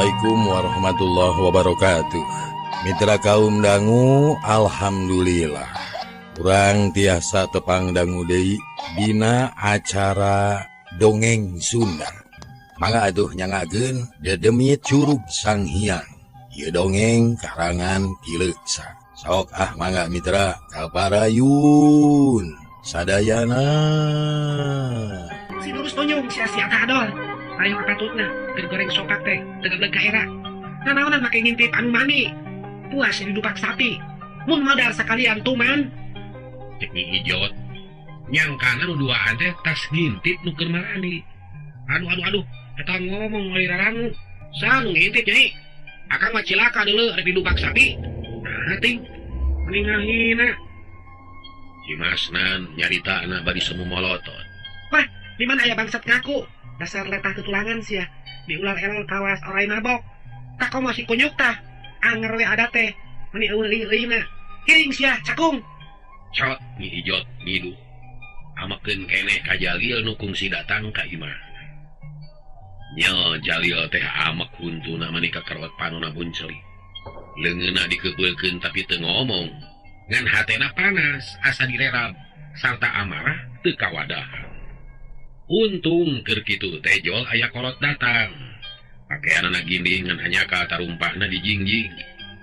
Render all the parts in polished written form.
Assalamualaikum warahmatullahi wabarakatuh. Mitra kaum dangu, alhamdulillah. Urang tiasa tepang dangu deui dina acara Dongeng Sunda. Mangga atuh nyangakeun Dedemit Curug Sang Hyang. Ieu dongeng karangan Ki Leuksa. Sok ah mangga mitra kaparayun sadayana. Si lurus tonyong sia-sia kadol. Ayo patutna keur goreng sopak teh teu gablek ka era. Nanaonan make ngintip anu mani. Puas didupak sapi. Mun modar sakalian tuman. Cek Nyi Ijot. Nyangkana nu duaan teh tas ngintip nu keur marani. Aduh aduh aduh, eta ngomong euy rarangu. Saha nu ngintip nyai? Akang mah cilaka deuleu rek didupak sapi. Nah ting, mending ngahina. Si Masnan nyaritana bari semu molotot. Wah, di mana aya bangsat ngaku? Dasar letah ketulangan sia. Diular elol kawas orai mabok. Tak komo si kunyuk tah. Anger we ada teh. Meni eueuh leuih-leuihna. Hiring sia, cakung. Cot Nyi Ijot ngidu. Amekeun keneh ka Jalil nu kungsi datang ka imah. Nyo Jalil teh amek huntuna mani kakerot panona buncelik. Leungeunna dikebeulkeun tapi teu ngomong. Ngan hatena panas asa direrab sarta amarah teu kawadahan. Untung keur kitu teh jol aya kolot datang. Pakeanana ginding ngan hanyaka tarumpahna dijingjing.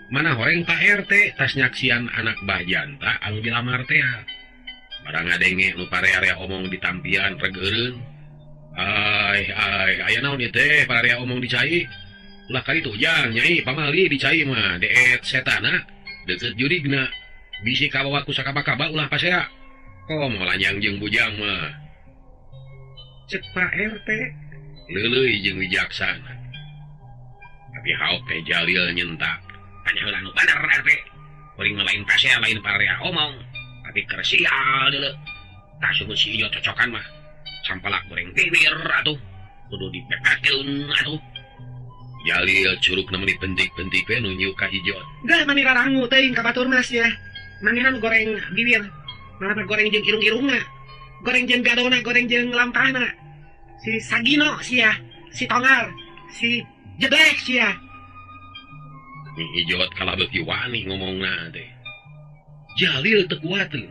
Mana horeng Pak RT tas nyaksian anak bah janta anu dilamar teh. Barang ngadenge nu parea-area omong ditampian reg eureun. Ai ai aya naon ieu teh parea omong di cai. Ulah kali tuh jang nyai pamali di cai mah deet setana deukeut jurigna. Bisi kabawa ku sakaba-kaba ulah pasea. Komo lanyang jeung bujang mah. Cek Pak RT leuleuy jeung wijaksana. Tapi haok teh Jalil nyentak. Tanya heula nu bener RT. Kuring mah lain pasea lain parea omong. Tapi keur sial deuleu. Tah sungguh si Ijot cocokan mah. Sampalak goreng bibir atuh. Kudu dipepekeun atuh. Jalil curugna meuni pentik-pentik we nunjuk ka Ijot. Gah mani rarangu teuing ka batur mas ya. Manehna nu goreng bibir. Malah goreng jeung irung-irungna. Goreng jeung gadona, goreng jeung lampahna. Si Sagino sia, si Tongar, si Jedek sia. Nyi Ijot kalah beuki wani ngomongna teh. Jalil teu kuateun.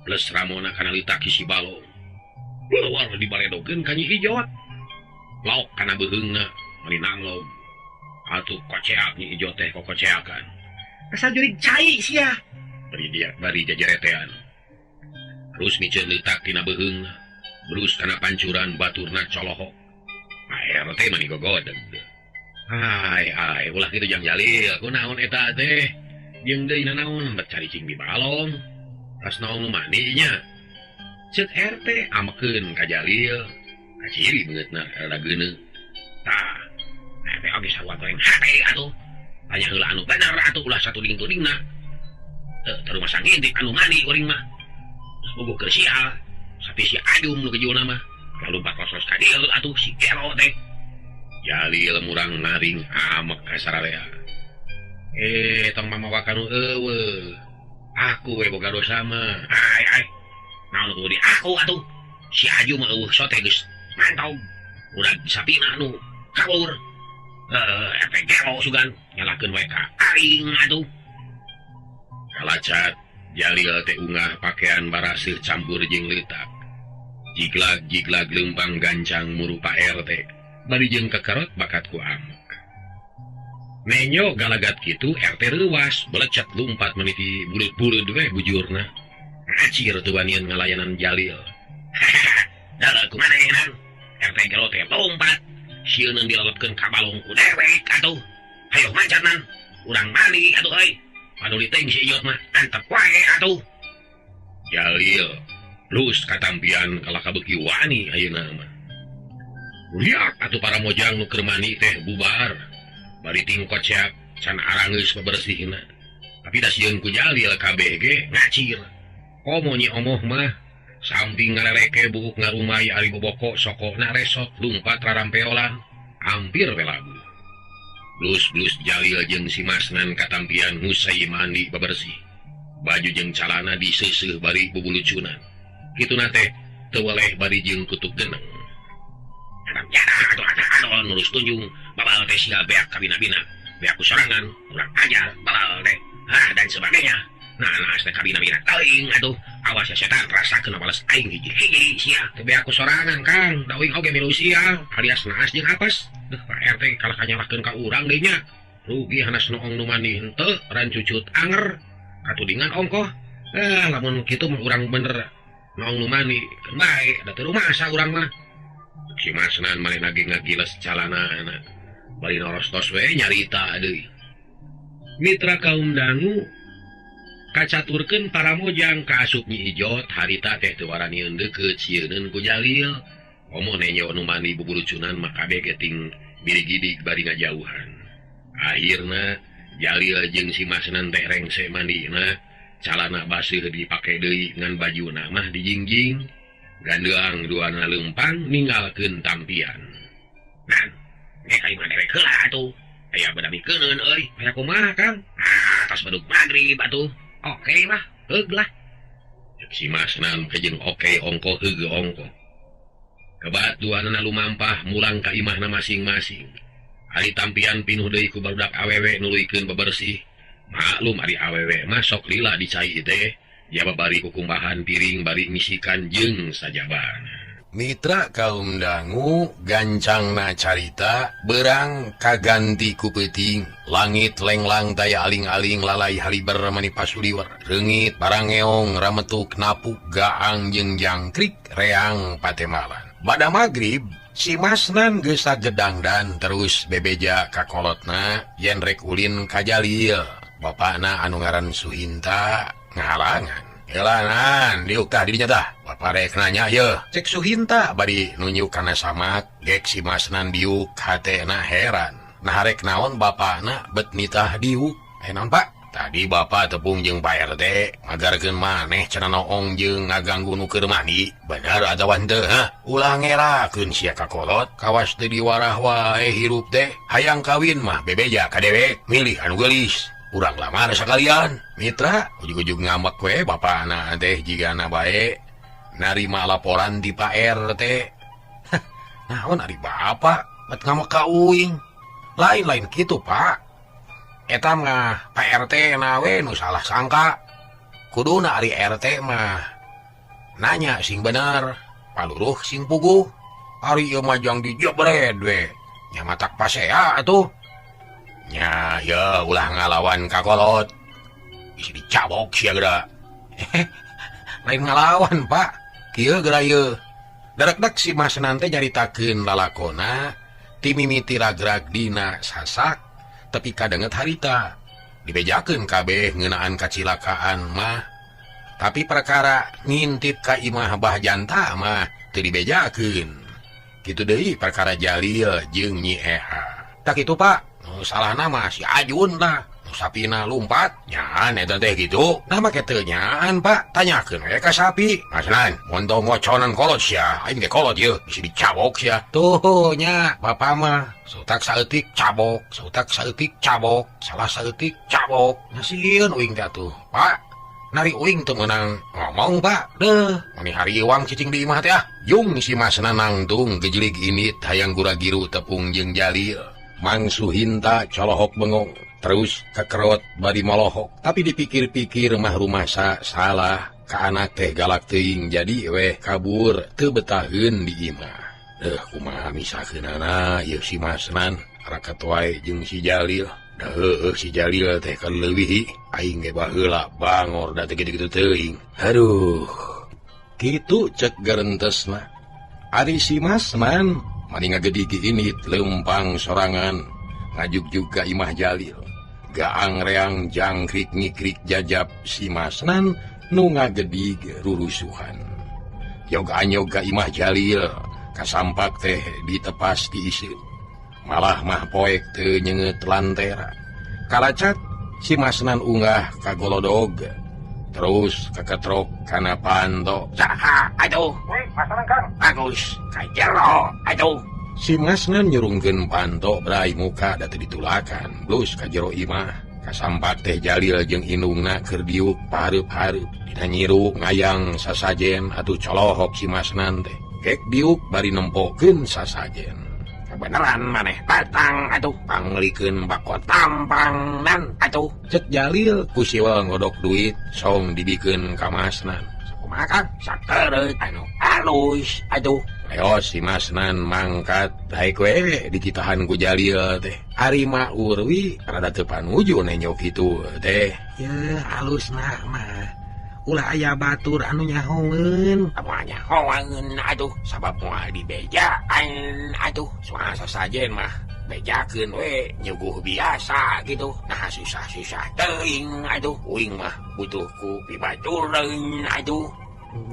Plus Ramona kana leutak si balong. Luar dibaredokeun ka Nyi Ijot. Laok kana beuheungna meuni nanglom. Atuh koceak Nyi Ijot teh kokoceakan. Asal jurig cai sia. Bari dia bari jajaretean. Terus miceun leutak tina beuheungna. Brus kana pancuran baturna colohok. Pak RT mani gogodeg. Ai ai ulah kitu jang Jalil, kunaon eta teh? Jeung deui nanaon bet caricing di balong. Tas naon nu mani nya. Ceuk RT amekeun ka Jalil. Kaciri beungeutna rada geuneuh. Tah, RT oge sarua goreng hate atuh. Tanya heula anu bener atuh ulah satuding-tudingna. Teu terus ngintip anu mani kuring mah. Bogo keur sial, sapi si Ajum nu kejulna mah. Lalu bakos ka dieu atuh si Gero teh. Jalil murang naring amek ka sararea. Tong mamawa kanu eueuh. Aku we boga dosa mah. Ai ai. Naon kudu di aku atuh. Si Ajum mah eueuh sote geus mantog. Udah sapina nu kabur. RT Gero sugan nyalakeun we ka aing atuh. Kalacat Jalil teh ungah pakaian baraseuh campur jeung leutak. Jiglag-jiglag leumpang gancang muru Pak RT. Bari jeung kekerot bakat ku amek. Nenyo galagat kitu RT reuwas belecet lumpat meniti buleud-buleud we bujurna. Ngacir teu wanian ngalayanan Jalil. Hahaha, dalah kumanehan. RT gelo teh lompat. Sieun dilalebkeun ka balong ku dewek atuh. Hayo mancanan, urang mandi atuh euy. Paduli teuing si Ijot mah antep wae atuh. Jalil lus katampian kalah kabeuki wani ayeuna mah. Liak atuh para mojang nu keur mandi teh bubar. Bari tingkoceak can arangeus bebersihna. Tapi da sieun ku Jalil kabeh ge ngacir. Komo Nyi Omoh mah samping ngarereke buuk ngarumai ari boboko sokona resot lumpat rarampeolan hampir we labu. Blus-blus Jalil jeung si Masnan katampian ngusai mandi bebersih. Baju jeung calana diseuseuh bari bubulucunan. Kituna teh teu weleh bari jeung kutuk geneng. Adam jadah atuh adol nurus tunjung Balal teh sia beak kabina-bina. Beak ku sorangan, kurang ajar, balal teh. Ah dan sebagainya. Nah, naas teh kabina-bina teuing atuh. Awas ya setan rasakeun bales aing hiji-hiji sia. Teu beak ku sorangan Kang, da uing oge milu sial, alias naas jeung apes. Duh Pak RT kalah kanyalahkeun ka urang deui nya. Rugi hanas noong nu mandi henteu, rancucut anger, katudingan ongkoh. Lamun kitu mah urang bener noong nu mandi keun bae, da teu rumasa urang mah. Si Masnan manehna ge ngagiles calanana. Bari norostos we nyarita deui. Mitra kaum dangu kacaturkeun paramojang ka asup Nyi Ijot harita teh teu waranieun deukeut sieuneun ku Jalil. Komo nenyo nu mandi buburucunan mah kabeh ge ting birigidig bari ngajauhan. Akhirna Jalil jeung si Masnan teh rengse mandina, calana baseuh dipake deui ngan bajuna mah dijingjing. Gandeang duana leumpang ninggalkeun tampian. Nan, ge ka imah dewek heula atuh. Aya badamikeuneun euy, aya kumaha Kang? Ah, tos bedug magrib atuh. Oke lah, heug lah. Cek si Masnan kejeng oke ongko heug ongko. Kebat duanana lumampah mulang ka imahna masing-masing. Ari tampian pinuh deui ku barudak awewe nuluykeun bebersih. Maklum ari awewe mah sok lila di cai teh. Jaba bari kukumbahan piring bari ngisikan jeung sajabana. Mitra kaum dangu gancangna carita berang kaganti ku peuting langit lenglang taya aling-aling lalai haliber mani pasuliwer reungit barangeong rametuk napuk gaang jeung jangkrik reang patemalan. Bada magrib si Masnan geus sagedangdan terus bebeja ka kolotna yen rek ulin ka Jalil. Bapakna anu ngaran Suhinta ngahalangan. Helanan diuk tah didinya tah. Bapak rek nanya yeuh. Cek Suhinta bari nunjuk kana samak gek si Masnan diuk hatena heran. Nah rek naon bapakna bet nitah diuk. Naon Pak? Tadi bapak tepung jeung Pak RT ngagarkeun maneh cenah noong jeung ngaganggu nu keur mandi. Bener atawa henteu hah? Ulah ngerakeun sia ka kolot, kawas teu diwarah wae hirup teh. Hayang kawin mah bebeja ka dewek, milih anu geulis. Urang lamar sakalian. Mitra ujug-ujug ngambek we bapakna teh jigana bae narima laporan di Pak RT. Naon ari bapak bet ngambek ka uing. Lain-lain kitu Pak. Eta mah Pak RT na we nu salah sangka. Kuduna ari RT mah nanya sing bener, paluruh sing puguh. Ari ieu mah jang dijebred we. Nya matak pasea atuh. Nya ya ulah ngalawan ka kolot. Bisi dicabok sia geura. Lain ngalawan Pak. Kieu geura ieu. Darekdek si Masnan teh nyaritakeun lalakona ti mimiti ragrag dina sasak tepi kadenget harita. Dibejakeun kabeh ngeunaan kacilakaan mah. Tapi perkara ngintip ka imah Bah Janta mah teu dibejakeun. Kitu deui perkara Jalil jeung Nyi Eha. Tak kitu Pak. Salah nama si Ajun lah. Sapina lumpat nyaan eta teh kitu. Nah make teu nyaan Pak, tanyakeun we ka sapi. Masnan, mun tong ngoconan kolot sia, aing ge kolot ieu, bisi dicabok sia. Tuh nya, bapak mah sautak saeutik cabok, sautak saeutik cabok, salah saeutik cabok. Nyasieun uing teh atuh, Pak. Nari uing teu meunang ngomong Pak. Deuh, mani hariwang cicing di imah teh ah. Jung si Masnan nangtung gejlig init hayang gura-giru tepung jeung Jalil. Mang Suhinta colohok bengong terus kekerot bari molohok. Tapi dipikir-pikir mah rumasa salah ka anak teh galak teuing jadi weh kabur teu betaheun di imah. Kumaha misakeunana ieu si Masnan raket wae jeung si Jalil. Heueuh si Jalil teh kaleuwih aing ge baheula bangor da teu kitu-kitu teuing. Aduh. Kitu cek garentesna. Ari si Masnan mani ngagedigi init lempang sorangan ngajugjug ka imah Jalil. Gaang reang jangkrik ngikrik jajab si Masnan nu ngagedig rurusuhan. Yoga anyog ka imah Jalil kasampak teh ditepas di iseun. Malah mah poek teu nyenget lantera. Kalacat si Masnan unggah ka golodog. Terus keketrok kana panto. Saha aduh. Woi, Masnan Kang. Bagus, ka jero. Aduh. Si Masnan nyurungkeun panto brai muka da teu ditulakan. Blus ka jero imah. Kasampak teh Jalil jeung indungna keur diuk pahareup-hareup. Dina nyiru ngayang sasajen atuh colohok si Masnan teh. Gek diuk bari nempokeun sasajen. Kabeneran maneh datang atuh panglikeun bako tampang nan atuh. Cek Jalil ku siwel ngodok duit song dibikeun ka Masnan. Sakumaha Kang? Sakereut anu alus atuh. Leos si Masnan mangkat daek we dikitahan ku Jalil teh. Ari Ma Urwi rada teu panuju nenyo kitu teh. Yeuh alusna mah. Ulah aya batur anu nyahoeun. Moal nyahoeun atuh sabab moal dibejaan atuh. Soal sasajen mah bejakeun we nyuguh biasa gitu. Nah susah-susah teuing atuh uing mah butuh ku pibatureun atuh.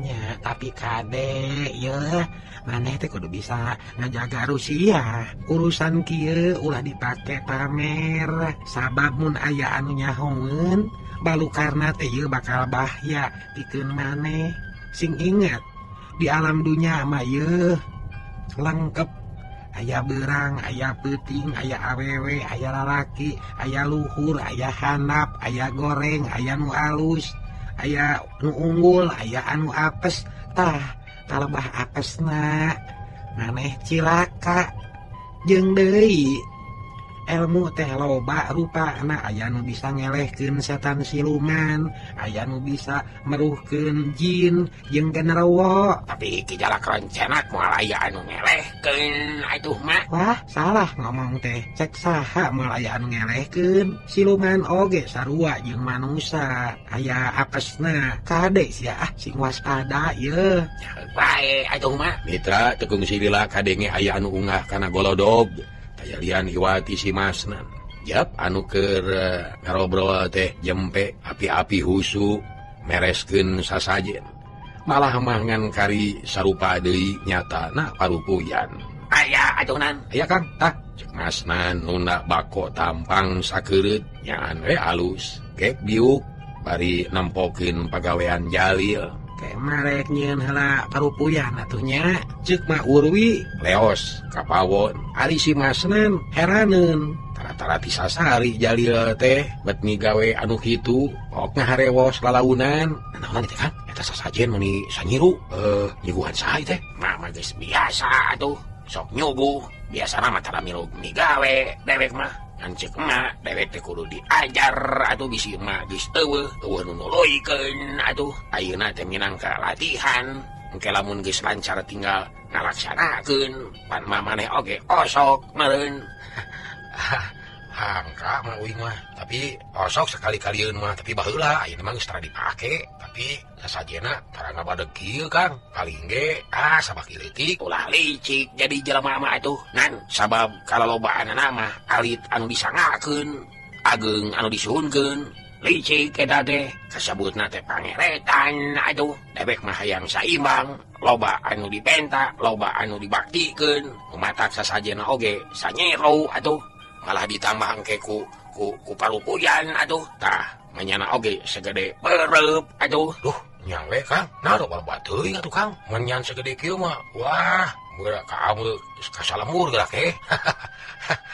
Nya tapi kade yeuh maneh teh kudu bisa ngajaga Rusia. Urusan kieu ulah dipake pamer sabab mun aya anu nyahoeun balukarna teh ieu bakal bahaya pikeun maneh. Sing ingat di alam dunya mah ieu lengkep aya beurang, aya peuting, aya awewe, aya lalaki, aya luhur, aya handap, aya goreng, aya nu alus, aya nu unggul, aya anu apes. Tah kalebah apesna maneh cilaka. Jeung deui ilmu teh loba rupana, aya nu bisa ngelehkeun setan siluman, aya nu bisa meruhkeun jin jeung genderuwo. Tapi ki jalak rencenak moal aya anu ngelehkeun atuh mah. Wah, salah ngomong teh. Cek saha moal aya anu ngelehkeun? Siluman oge sarua jeung manusa, aya apesna. Kade sia ah sing waspada yeuh. Bae atuh mah. Mitra teu kungsi lila kadenge aya anu ungah kana golodog. Kajadian iwati si Masnan. Jap anu keur ngarobrol teh jempe api-api husu mereskeun sasajen. Malah mah ngan kari sarupa deui nyatana parupuyan. Aya atuh nan. Aya Kang, tah. Cek Masnan nunda bako tampang sakeureut nyaan we alus. Gek biuk bari nempokeun pagawean Jalil. Marek nyeun heula parupuyan atuh nya. Ceuk Ma Urwi leos kapawon. Ari si Masnan heraneun. Tara-tara ti sasari Jalil teh bet migawe anu kitu pok ngaharewos lalaunan. Naon teh Kang? Eta sasajen meuni sanyiru. Nyuguhan saha teh? Mah mah geus biasa atuh. Sok nyuguh. Biasana mah tara milu migawe dewek mah. Ngan ceuk emak dewek teh kudu diajar atuh bisi emak geus eueuh eueuh nu nuluykeun atuh. Ayeuna teh minangka latihan. Engke lamun geus lancar tinggal ngalaksanakeun. Pan mah maneh oge osok meureun. Hangka mah uing mah, tapi osok sekali-kalieun mah, tapi baheula ayeuna mah geus tara dipake. Tapi sasajena tara ngabadeg kieu Kang. Paling ge sabaki leutik ulah licik jadi jelema mah atuh. Ngan sabab kalalobaanana mah alit anu disangakeun, ageung anu disuhunkeun. Licik eta teh kasebutna teh pangeretan atuh. Dewek mah hayang saimbang, loba anu dipenta, loba anu dibaktikeun. Matak sasajena oge sanyeru atuh. Malah ditambah engke ku parupuyan atuh. Tah manyana oge segede bereup atuh. Duh, nyawe Kang. Nah, loba teuing atuh Kang. Menyan segede kieu mah. Wah, geura ka ameuk ka salemur geura ke.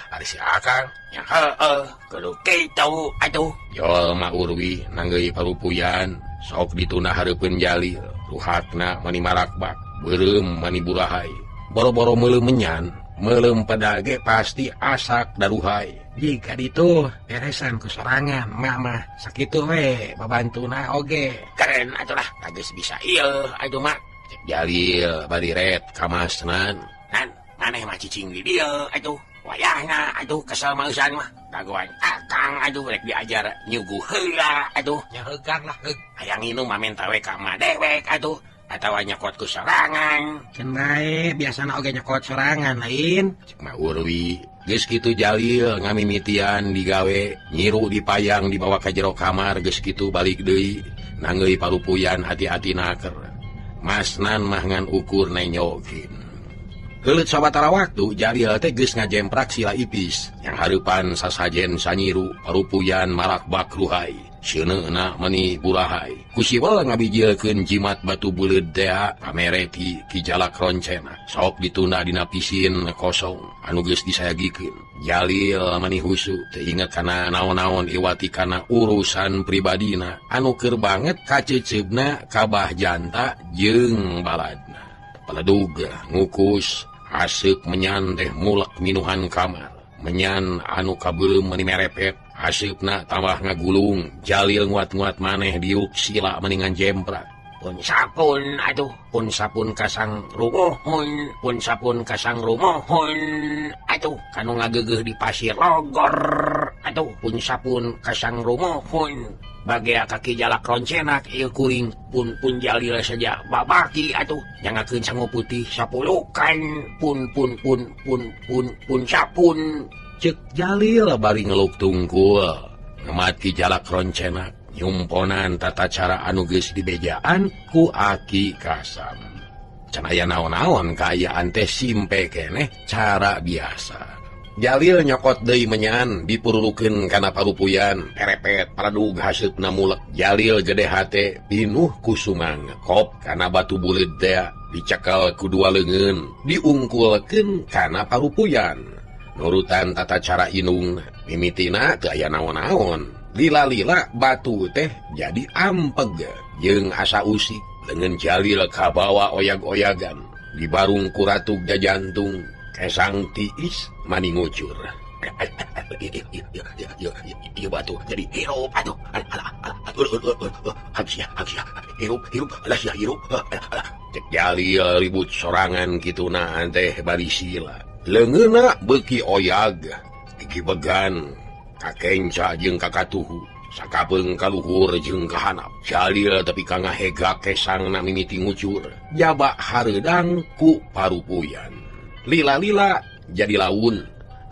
Ari si Akang nya heueuh kudu kitu atuh. Jol Ma Urwi nanggeuy parupuyan sok dituna hareupeun Jalil. Ruhatna mani marakbak, beureum mani burahai. Boro-boro meuleuh menyan, meuleum pedage pasti asak daruhai. Jika ditu beresan ku sorangan mah mah sakitu we babantuna oge. Keren atuh lah, geus bisa ieu atuh mah. Cek Jalil bari ret ka Masnan. Nan maneh mah cicing di dieu atuh. Wayahna atuh kesel mausan mah. Dagoan Akang atuh rek diajar nyuguh heula atuh. Nya heugang lah heug. Hayang nginum mah menta we ka mah dewek atuh. Atawa nyokot ku sorangan. Can bae biasana oge nyokot sorangan lain. Cek Ma Urwi geus kitu Jalil ngamimitian digawe nyiru dipayang dibawa ka jero kamar geus kitu balik deui nanggeuy parupuyan hati-hati naker. Masnan mah ngan ukur nenyokin. Heuleut sawatara waktu Jalil teh geus ngajemprak sila ipis yang hareupan sasajen sanyiru parupuyan marakbak ruhai. Seuneuna meni burahai. Ku siwel ngabijilkeun jimat batu buleud tea pamereti ki jalak roncena. Sok ditunda dina pisin kosong anu geus disayagikeun. Jalil mani husu teu inget kana naon-naon iwati kana urusan pribadina anu keur banget kaceceubna kabah janta jeung baladna. Paledug ngukus Haseup menyan teh mulek minuhan kamar. Menyan anu kabeuleum meuni merepet. Haseupna tambah ngagulung. Jalil nguat-nguat maneh diuk sila mendingan jemprak. Pun sapun aduh, pun sapun kasang rumohon, pun sapun kasang rumohon, aduh kanu ngagegeuh di pasir logor, aduh pun sapun kasang rumohon, bagea kaki jalak roncenak ieu kuring, pun pun Jalil saja babaki atuh, nyangakeun sangu putih sapulukan, pun pun pun pun pun pun sapun. Cek Jalil bari ngeluk tungkul, ngemat ki jalak roncenak. Nyumponan tata cara anu geus dibejaan ku Aki Kasam. Can aya naon-naon kaayaan teh simpe keneh cara biasa. Jalil nyokot deui menyan dipurulukeun kana parupuyan, perepet paradug haseupna mulek. Jalil gede hate pinuh ku sumang, kop kana batu buleud teh dicekel ku dua leungeun, diungkulkeun kana parupuyan. Nurutan tata cara inung, mimitina teu aya naon-naon. Lila-lila batu teh jadi ampeg jeung asa usik. Leungeun Jalil kabawa oyag-oyagan dibarung ku ratug jajantung kesang tiis mani ngucur. Ieu batu jadi hirup atuh. Hak sia hirup hirup alah sia hirup. Cek Jalil ribut sorangan kituna teh bari sila. Leungeunna beuki oyag digibegan kakenca jeung kakatuhu sakapeung kaluhur jeung kahanap. Jalil tapi ka ngahegak kesangna mimiti ngucur jaba hareudang ku parupuyan. Lila-lila jadi laun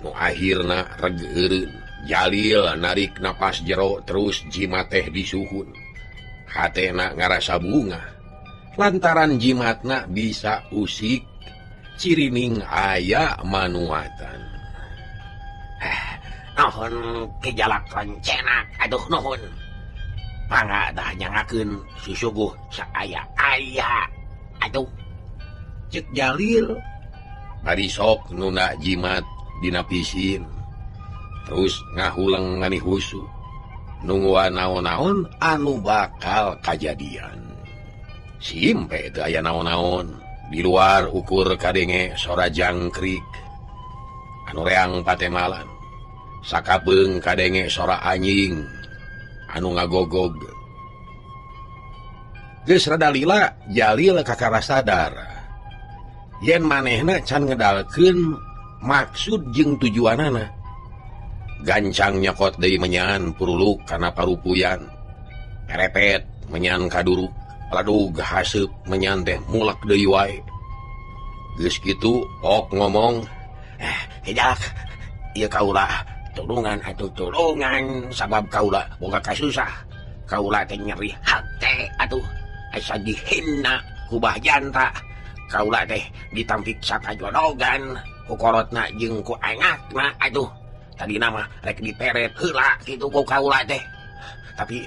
nu akhirna reg eureun. Jalil narik napas jero terus jimat teh disuhun. Hatena ngarasa bunga lantaran jimatna bisa usik cirining aya manuatan. Nuhun Ki Jalak Roncenak aduh nuhun. Pangga dah nyangakeun susuguh saaya-aya aduh. Cek Jalil bari sok nunda jimat dina pisin. Terus ngahuleng ngani husu nungguan naon-naon anu bakal kajadian. Simpe teu aya naon-naon. Di luar ukur kadenge sora jangkrik anu reang patemalan. Sakapeung kadenge sora anjing anu ngagogog. Geus rada lila Jalil kakara sadar yen manehna can ngedalkeun maksud jeung tujuanana. Gancang nyokot deui menyan puruluk kana parupuyan. Perepet menyan kaduruk, ladug haseup menyan teh mulek deui wae. Geus kitu ok ngomong, Jalak ieu kaula tulungan atuh tulungan sabab kaula boga kasusah. Kaula teh nyeri hate atuh asa dihina ku Bah Janta. Kaula teh ditampik sakajodogan ku korotna jeung ku anakna atuh. Tadina mah rek diperet heula kitu ku kaula teh. Tapi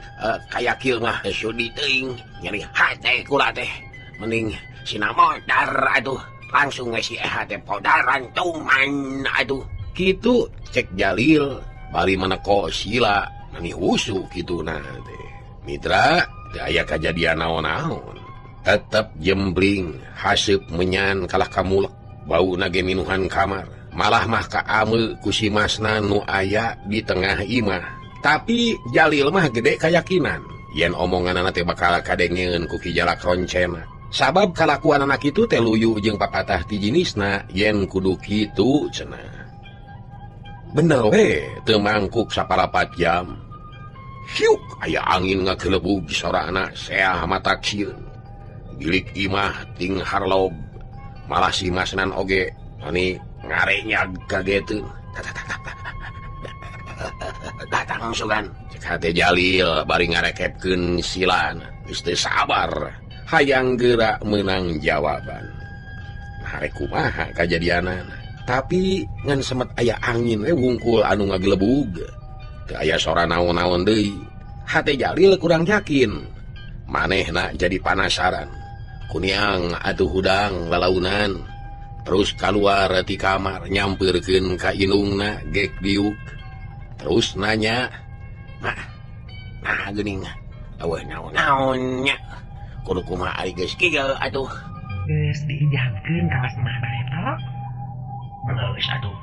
kaya kieu mah sudi teuing nyeri hate kula teh. Mending sinamodar atuh langsung si eha teh podaran tuman atuh. Kitu cek Jalil bari meneko sila nani husu kituna teh. Mitra teu aya kajadian naon-naon. Tetep jembling haseup menyan kalah kamulek bauna ge minuhan kamar. Malah mah kaame ku si Masna nu aya di tengah imah. Tapi Jalil mah gede kayakinan yen omonganana teh bakal kadengeun ku Ki Jalak Roncena. Sabab kalakuanana kitu teh luyu jeung papatah ti jinisna yen kudu kitu cenah. Bener we, teu mangkuk saparapat jam. Hiuk, aya angin ngagelebug sorana seah mataksieun. Bilik imah ting harlob. Malah si Masnan oge ani ngarenyag kageteun. Datang sugan. Cek hate Jalil bari ngarekepkeun silana. Geus teu sabar, hayang geura meunang jawaban. Nah, rek kumaha kajadianana? Tapi ngan semet aya angin we wungkul anu ngagelebug. Teu aya sora naon-naon deui. Hate Jalil kurang yakin. Manehna jadi panasaran. Kuniang atuh hudang lalaunan. Terus kaluar ti kamar nyampeurkeun ka indungna gek diuk. Terus nanya, "Nah geuning eueuh naon-naon nya. Kudu kumaha ari geus kieu atuh." Geus diijabkeun kawas mah bareto. Geus atuh.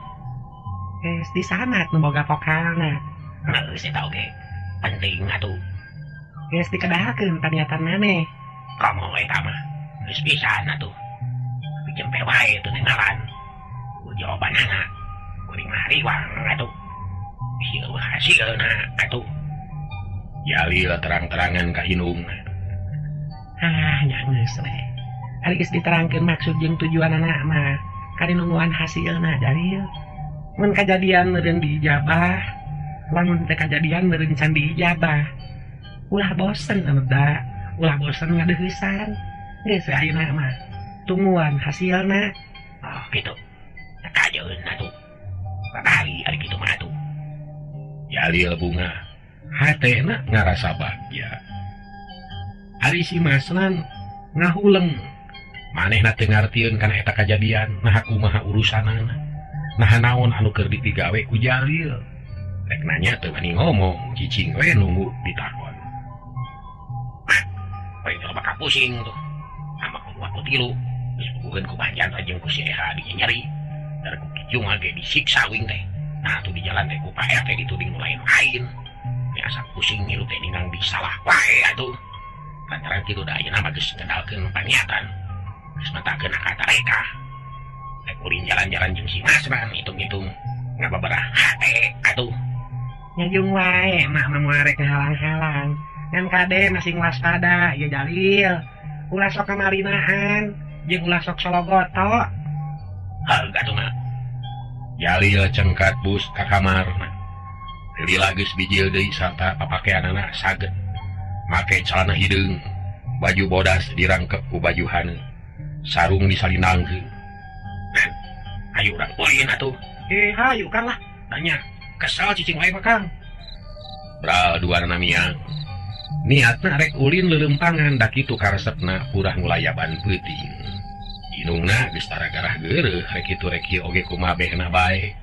Geus disanat nu boga vokalna. Geus eta oge penting atuh. Geus dikedahakeun paniatan maneh. Komo eta mah geus pisan atuh. Jempe wae teu ngalan. Ku jawabanana kuring mah riwang atuh. Ieu hasilna atuh. Jalil terang-terangan ka indungna. Ah, nya geus we. Ari geus diterangkeun maksud jeung tujuanana mah, kari nungguan hasilna Jalil. Mun kajadian meureun diijabah, lamun teu kajadian meureun can diijabah. Ulah bosen anu da, ulah bosen ngadeuheusan. Geus we ayeuna mah. Tungguan hasilna. Oh, gitu. Kajeun atuh. Babali ari kitu mah atuh. Jalil bunga hatena ngarasa bagja. Ari si Masnan ngahuleng. Manehna teu ngartieun kana eta kajadian, naha kumaha urusanana. Naha naon anu keur dipigawe ku Jalil. Rek nanya teu wani ngomong, cicing we nunggu ditakon. Ah, poe teh bakal pusing tuh. Sama ku dua ku tilu. Geus puguheun ku Banjan jeung ku si Eha dinyeri. Dari ku Kijung ge disiksa wing teh. Nah tuh di jalan teh ku Pak RT dituding nu lain-lain. Biasa pusing ngilu teh ningang disalah wae atuh. Lantaran kitu da ayeuna mah geus ngedalkeun paniatan. Geus matakeun katareka. Rek ulin jalan-jalan jeung si Masran hitung-hitung ngababarah hate atuh. Nyajung wae mak mah moal rek ngahalang-halang. Ngan kade masing waspada ya Jalil. Ulah sok kamarinaan jeung ulah sok sologoto. Heuh atuh mah. Jalil cengkat bus ka kamarna. Lila geus bijil deui sarta papakeanana saget. Make calana hideung, baju bodas dirangkep ku baju haneut. Sarung disalinangkeun. Ayo urang ulin atuh. Hayu Kang lah. Tanya, kesal cicing wae mah Kang. Bral duana miang. Niatna rek ulin leuleumpangan da kitu karesepna purah ngulayaban peuting. Inungna geus tara garah geureuh rek kitu rek ieu oge kumabehna bae.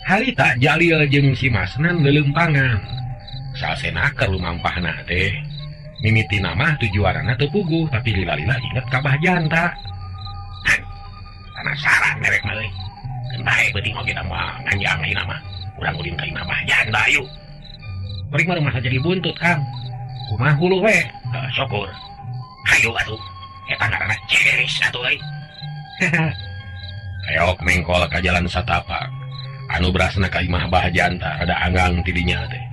Harita Jalil jeung si Masnan leuleumpangan. Sasenaker lumampahna teh. Mimitina mah tujuanana teu puguh tapi lila-lila inget ka Bah Janta. Penasaran merek mah euy. Keun bae beuting oge da moal nganjang ayeuna mah. Urang ulin ka imah Bah Janta yuk. Bari mah rumah jadi buntut Kang. Kumaha hulu we? Syukur. Hayu atuh. Eta ngaranna ceris atuh euy. Reok mengkol ka jalan satapak. Anu berasna ka imah Bah Janta rada anggang tidinya teh.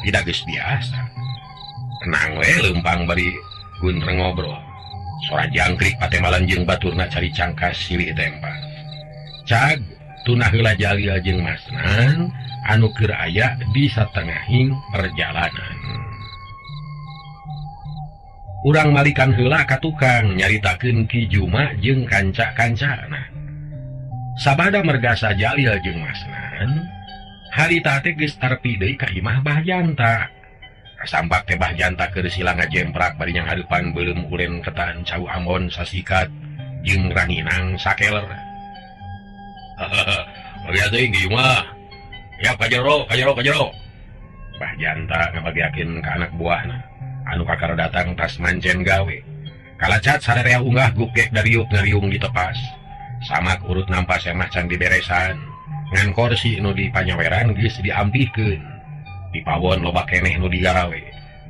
Tidak geus biasa. Tenang we leumpang bari guntreng ngobrol. Sora jangkrik patemalan jeung baturna cari cangkas silih tempat. Cag tunah heula Jalil jeung Masnan anu keur aya di satengahing perjalanan. Urang malikan heula ka tukang nyaritakeun Ki Juma jeung kanca-kancana. Sabada mergasa Jalil jeung Masnan, harita teh geus tarpi deui ka imah Bah Janta. Kasampak teh Bah Janta keur sila ngajemprak bari nyanghareupan beuleum ulen ketan cau ambon sasikat jeung ranginang sakeler. Bagi teuing Ki Juma. Ya kajero, kajero, kajero. Bah Janta ngabagiakeun ka anak buahna anu kakara datang tas mancen gawe. Kalacat sararea unggah gugek dariuk ngariung ditepas. Samak urut nampa semah can diberesan. Ngan korsi nu dipanyaweran geus diampihkeun. Di pawon loba keneh nu digarawe.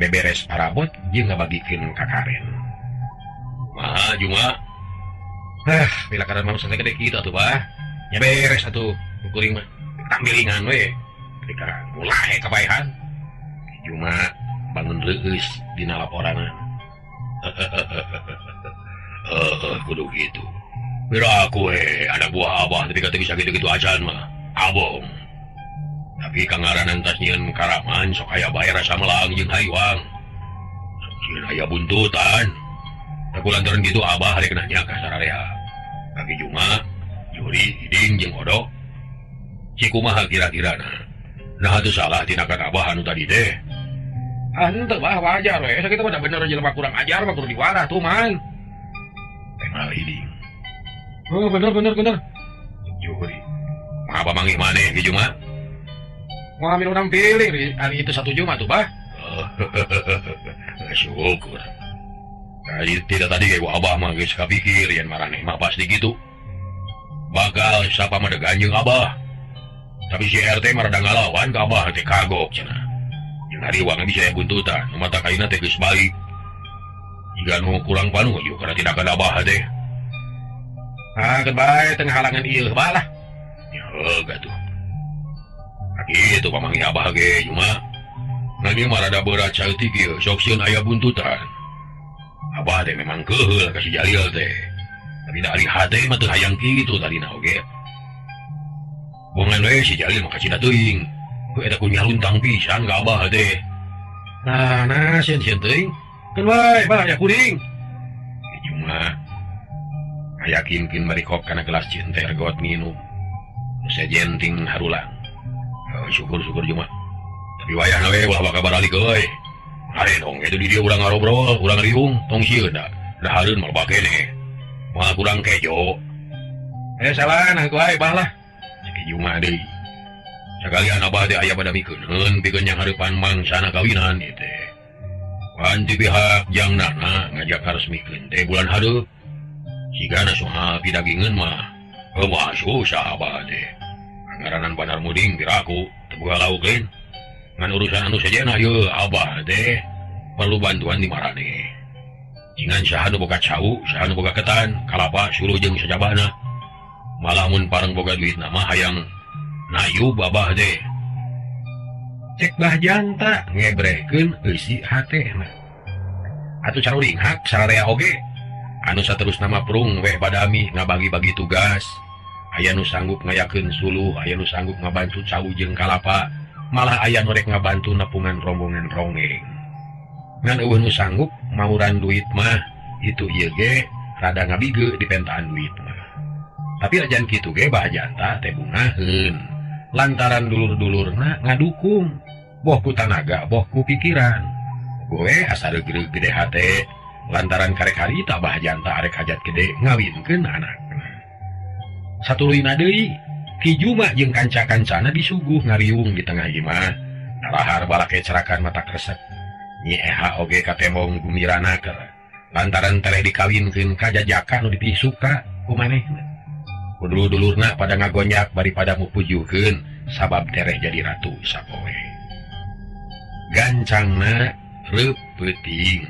Beberes parabot jeung ngabagikeun ka karen. Maha Juma. Bila kada manusia gede kitu atuh Bah. Nya beres atuh kuring mah. Tambilingan we. Ketika mulai kapaehan. Juma bangun leueus dina laporanna. Kudu kitu. Pira aku ada buah abah tapi kata bisa gitu-gitu acan mah. Abong. Tapi kangaranan tas nyieun karaman sok aya bae rasa melang jeung hayuang. Sok sieun aya buntutan. Aku lantaran gitu abah rek nanya ka sararea. Kaki Juma, Juri, Iding jeung Odo. Cikumaha kira-kirana. Nah teu salah tindakan abah anu tadi teh. Ah henteu bah wajar we. Sakitu mah bener jelema kurang ajar mah kudu diwarah tuh man. Temal Iding. Oh bener. Juri. Mah abah manggih maneh Ki Juma? Mau ambil orang pilih hari itu satu Juma tuh bah. Syukur. Kali tidak tadi kayak abah mah geus kapikir yen maraneh mah pasti gitu. Bakal sapa madegan jeung Abah. Tapi si RT mah rada ngalawan ka Abah teh kagok cenah. Jeung hariwang bisa aya buntutan, nu mata kaina teh geus balik. Jiga nu kurang panuju karena tindakan Abah teh. Ah, keun bae teu ngahalangan ieu bah lah. Ya heuh atuh. Kitu pamanggih Abah ge cuma ngan ieu mah rada berat saeutik ieu sok sieun aya buntutan. Abah teh memang keuheul ka si Jalil teh. Tapi da ari hate mah teu hayang kitu tadina oge. Bongan we si Jalil mah kacida teuing. Ku eta ku nyaluntang pisan ka Abah teh. Nah, nah sieun-sieun teuing. Keun wae bah aya kuring. Cuma ngayakinkeun bari kop kana gelas cinta ergot nginum. Sejen ting harulang. Syukur-syukur cuma. Tapi wayahna we ulah bakal baralik euy. Are dong itu di dia urang ngarobrol, urang riung, tong sieun da. Dahareun mah loba keneh. Moal kurang kejo. Salah nah ku ae bah lah. Cek Juma deui. Sakalian Abah teh aya pada mikeun pikeun yang hareupan mangsana kawinan ieu teh. Pan ti pihak jang nana ngajak karesmikeun teh bulan hareup. Sigana soal pidagingeun mah heuh mah susah Abah teh. Ngaranan Bandar Muding piraku teu boga lauk lain. Ngan urusan anu sejenna yeuh Abah teh perlu bantuan di maraneh. Jingan saha nu boga cau, saha nu boga ketan, kalapa suluh jeung sajabana. Malah mun pareng boga duitna mah hayang nayub Abah teh. Cek Bah Janta ngebrekeun eusi hatena. Atuh caruringhak sararea oge. Anu saterusna mah prung weh badami ngabagi-bagi tugas. Aya nu sanggup ngayakeun suluh, aya nu sanggup ngabantu cau jeung kalapa, malah aya nu rek ngabantu nepungan rombongan rongeng. Ngan eueuh nu sanggup mauran duit mah itu ieu ge rada ngabige dipentaan duit mah. Tapi ajan kitu ge Bah Janta teh bungaheun. Lantaran dulur-dulurna ngadukung, boh ku tanaga, boh ku pikiran. Goe asa reugreug gede hate, lantaran karek harita Bah Janta arek hajat gede ngawinkeun anakna. Satuluyna deui, Ki Juma jeung kanca-kancana disuguh ngariung di tengah imah. Narahar balake cerakan mata kresek. Nyi Eha oge katembong gumirana keur lantaran tereh dikawinkeun ka jajaka nu dipisuka ku manehna. Dulur-dulurna pada ngagonyak bari pada mupujuhkeun sabab tereh jadi ratu sapoe. Gancangna reup peuting.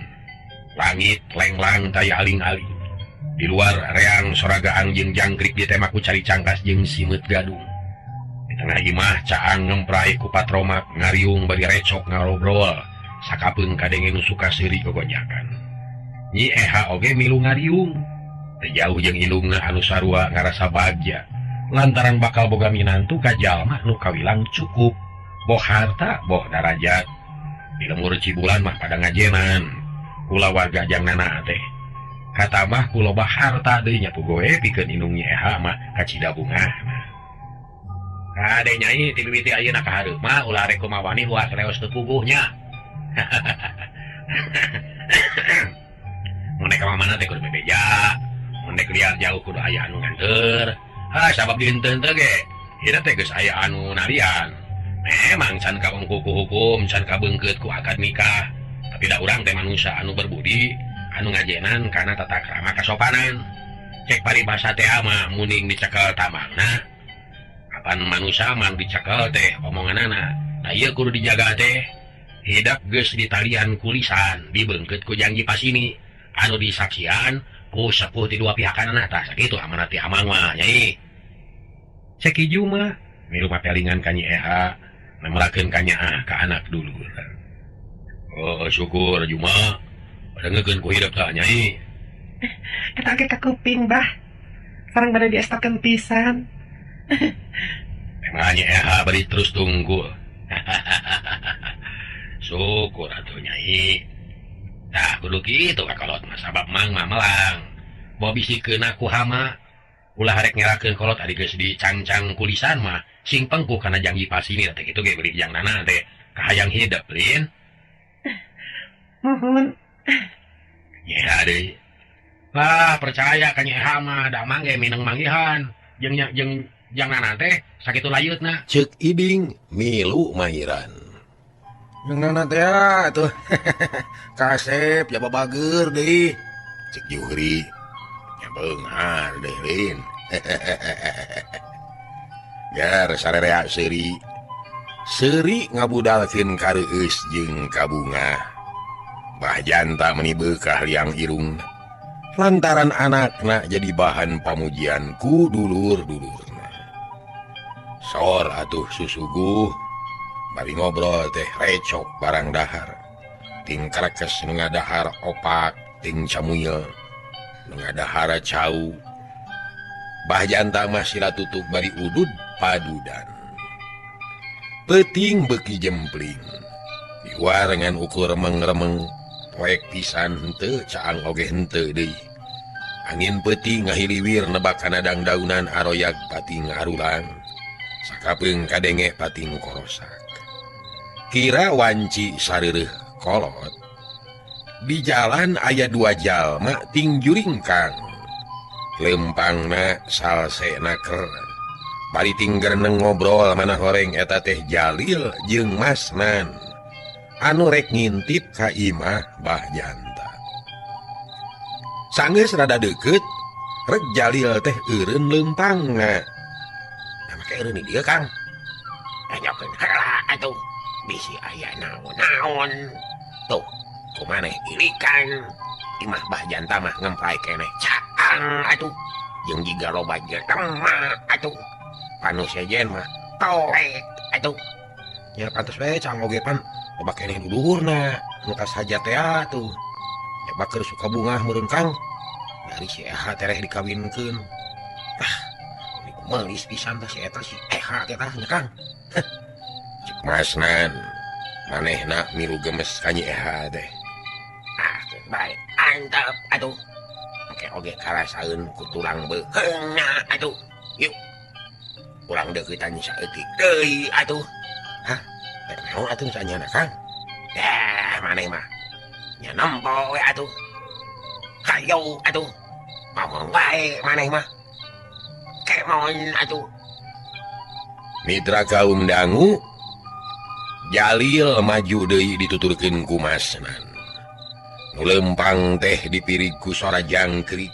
Langit lenglang taya aling-aling. Di luar reang soragaang jeung jangkrik ditema ku cari cangkas jeung simeut gadung. Di tengah imah caang ngemprai ku patromak ngariung bari recok ngarobrol. Sakapeung kadenge nu suka seuri gogonyakan. Nyi Eha oge milu ngariung. Teu jauh jeung indungna anu sarua ngarasa bagja. Lantaran bakal boga minantu ka jalma nu kawilang cukup. Boh harta, boh darajat. Di lembur Cibulan mah pada ngajenan. Kula warga jang nana teh. Katamah ku loba harta deui nya pugoe pikeun indung Nyi Eha mah kacida bungahna. Kade nyai ti mimiti ayeuna ka hareup mah ulah rek kumawani ulah leos teu puguhnya. Mun rek ka mana teh kudu bebeja, mun rek liar jauh kudu aya anu nganteur. Ah sabab dihenteun teh ge, ieu teh geus aya anu narian. Memang can kabengku ku hukum, can kabeungkeut ku akad nikah. Tapi da urang teh manusia anu berbudi, anu ngajenan karena tata krama kasopanan. Cek paribasa teh mah muning dicekel tamangna. Kapan manusia mang dicekel teh omonganana. Nah ieu kudu dijaga teh. Hidup geus ditalian kulisan, dibeungkeut ku janji pasini. Anu disaksian ku sepuh ti dua pihakanana tah sakitu amanat ti amang mah nyai. Cek Ki Juma milu papelingan ka Nyi Eha, nemelakeun ka nyaah ka anak dulur. Oh syukur Juma. Dengekeun ku hidup tah nyai. Eta oge ka kuping bah. Sareng bade diestakeun pisan. Emang Nyi Eha bari terus tunggul. Syukur atuh nyai. Tah kudu kitu ka kolot mah sabab mang mah melang. Boh bisi keuna ku hama. Ulah rek ngerakeun kolot ari geus dicancang kulisan mah sing pengkuh kana janji pasini teh kitu ge beurik jang nana teh kahayang hidup lin. Muhun. Ya deui. Lah percaya ka Nyi Eha mah da mang ge mineng manggihan jeung jeung jang nana teh sakitu layutna. Ceuk Ibing milu mairan. Jeung nana teh atuh. Kasep ya babageur deui. Cek Juhri nya beunghar deui lin. Gar sarerea seuri. Seuri ngabudalkeun kareueus jeung kabungah. Bah Janta meuni beukah liang irung. Lantaran anakna jadi bahan pamujian ku dulur-dulurna. Sor atuh susuguh bari ngobrol teh recok barang dahar. Ting karekes nu ngadahar opak, ting camuil nu ngadahar cau. Bah Janta mah sila tutup bari udud padudan. Peuting beuki jempling. Di luar ngan ukur remeng-remeng, poek pisan henteu caang oge henteu deui. Angin peuting ngahiliwir nebak kana dangdaunan aroyag pating arulang. Sakapeung kadenge pating korosak. Kira wanci sareureuh kolot. Di jalan aya dua jalma ting juringkang. Lempangna salsena ker. Bari ting gereneng ngobrol mana horeng eta teh Jalil jeung Masnan. Anu rek ngintip ka imah Bah Janta. Sanggeus rada deukeut, rek Jalil teh eureun lempangna. Nah make eureun dieu Kang. Tanyakeun heula atuh. Bisi aya naon-naon. Tuh, kumaneh ilikan. Imah Bah Janta mah ngemprai keneh caang atuh. Jeung jiga loba jelema atuh. Panu sejen mah toek atuh. Ya pantes we caang oge pan loba keneh dulurna nu kasaja teh atuh. Ya baker suka bungah meureun Kang. Dari si Eha tereh dikawinkeun. Ah, meulis pisan tah si eta si Eha teh tah nya Kang. Cek Masnan, manehna milu gemes ka Nyi Eha teh. Ah, bae antep atuh. Make oge karasaeun ku tulang beuheungna atuh. Yuk. Urang deuketan saeutik deui atuh. Hah? Rek naon atuh sanyana Kang? Dah, maneh mah nya nempo we atuh. Hayo atuh. Ngomong wae maneh mah. Kemon atuh. Mitra kaum dangu, Jalil maju deui dituturkeun ku Masnan. Nu lempang teh dipirig ku sora jangkrik,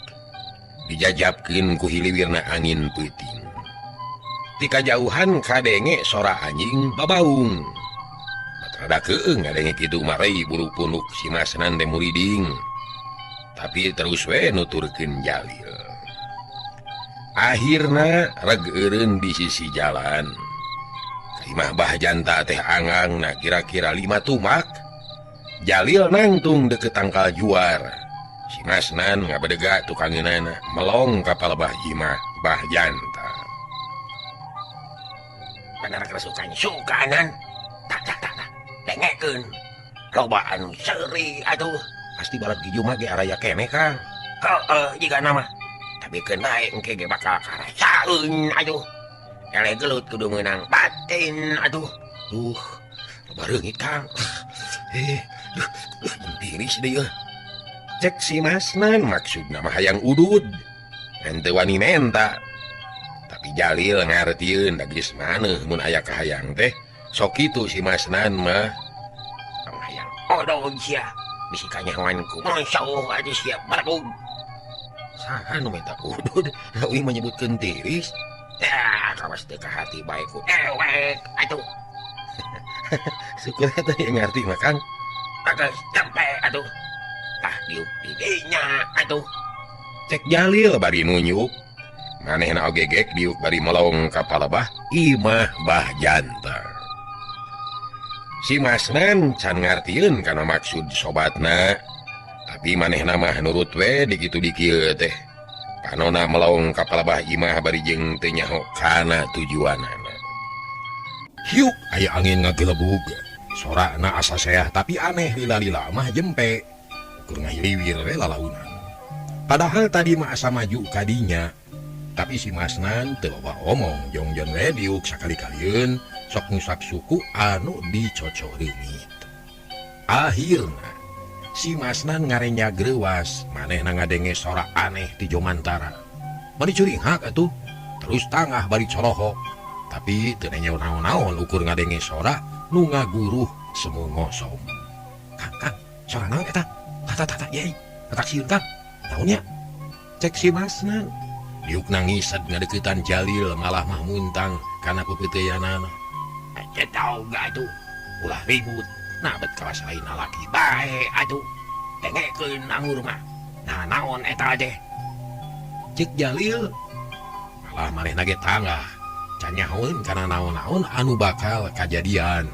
dijajabkeun ku hiliwirna angin peuting. Ti kajauhan kadenge sora anjing babaung. Rada keung ngadenge kitu marei bulu punuk si Masnan teh muriding. Tapi terus we nuturkeun Jalil. Akhirna reg eureun di sisi jalan. Imah Bah Janta teh angangna kira-kira 5 tumak. Jalil nangtung deket tangkal juar. Si Masnan ngabedega tukangeunana melong ka palebah imah Bah Janta. Bener kerasukan sukanan. Tak tak tak tak. Dengekeun. Loba anu seuri atuh. Pasti balat gijo mah ge araya keneh Kang. Heeh, jiga nama. Tapi keun bae engke ge bakal karasaeun atuh. Ele gelut kudu meunang batin atuh. Duh, loba reungit Kang. Duh, tiris deui. Cek si Masnan maksudna mah hayang udud. Henteu wani menta. Tapi Jalil ngartieun da geus maneuh mun aya kahayang teh. Sok kitu si Masnan mah. Tong hayang odog sia. Bisi kanyahoan ku monsauh atuh sia baregug. Saha nu minta udud? Euy menyebutkeun tiris. Ya, kawas teu kahati bae ku ewek atuh. Syukur eta yang ngarti mah Kang. Bagus sampe atuh. Tah diuk di dinya atuh. Cek Jalil bari nunjuk. Manehna oge gek diuk bari melong ka palebah imah Bah Janta. Si Masnan can ngartieun kana maksud sobatna. Tapi manehna mah nurut we dikitu dikieu teh. Panona melong ka palebah imah bari jeung teu nyaho kana tujuanana. Hiuk aya angin ngagelebug. Sorana asa seah tapi aneh lila-lila mah jempe. Ukur ngahiliwir we lalaunan. Padahal tadi mah asa maju kadinya. Tapi si Masnan teu loba omong jongjon we diuk sakali-kalieun sok ngusak suku anu dicocoreungit. Akhirna si Masnan ngarenya greuwas, manehna ngadenge sora aneh ti jomantara. Bari curinghak atuh, terus tangah bari corohok. Tapi teu nanya naon-naon ukur ngadenge sora nu ngaguruh semu ngosom. Kang, Kang, sora naon eta? Tah tah tah, yei, tatak sieun Kang. Naon nya? Cek si Masnan. Diuk nangis ngadeukeutan Jalil malah mah muntang kana pepeuteyanana. Aja tau gak atuh ulah ribut nah bet kawas lain laki bae atuh dengekeun anggur mah. Nah naon eta teh? Cek Jalil malah manehna ge tangah canyahoeun kana naon-naon anu bakal kajadian.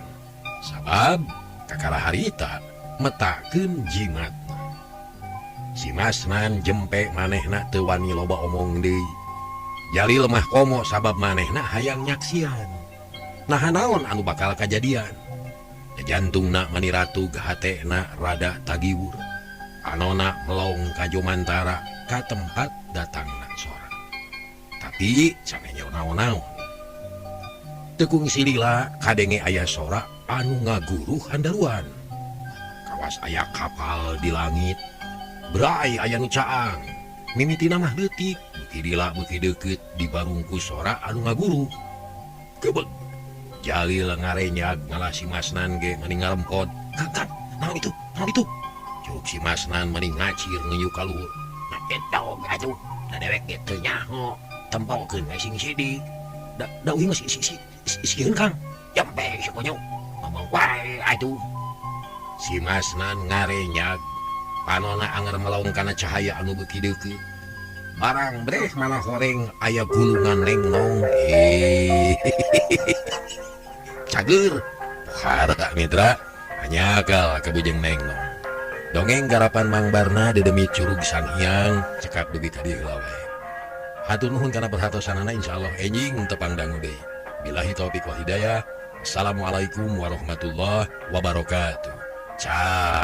Sabab kakara harita metakeun jimat. Si Masnan jempe manehna teu wani loba omong deui. Jalil mah komo sabab manehna hayang nyaksian. Nah naon anu bakal kajadian. Jantungna mani ratug hatena rada tagiwur. Anona melong ka Jomantara ka tempat datangna sora. Tapi sanenya naon-naon. Tekung silila kadenge aya sora anu ngaguruh handaruan. Kawas aya kapal di langit. Brai aya nu caang. Mimitina mah leutik, beuki lila beuki deukeut dibarungku sora anu ngaguruh. Gebeg. Jalil ngarenyag ngalah si Masnan ge mani ngarempod. Kang, naon itu? Naon itu? Cuk si Masnan mani ngacir ngeunjuk ka luhur. Nah eta oge atuh, da dewek ge teu nyaho. Tempokeun we sing sidik. Da uing mah sieun Kang. Jampe si konyol. Ngomong wae atuh. Si Masnan ngarenyag. Panona anger melong kana cahaya anu beuki deukeut. Barang breh malah horeng aya gulungan lengnong. Cager. Pohara mitra hanyakal kabujeng nengnong. Dongeng garapan Mang Barna dedemi Curug Sanghyang cekap dugi ka dieu wae. Hatur nuhun kana perhatosanana, insyaallah enjing tepang dangu deui. Billahi taufik wal hidayah. Assalamualaikum warahmatullahi wabarakatuh. Ciao.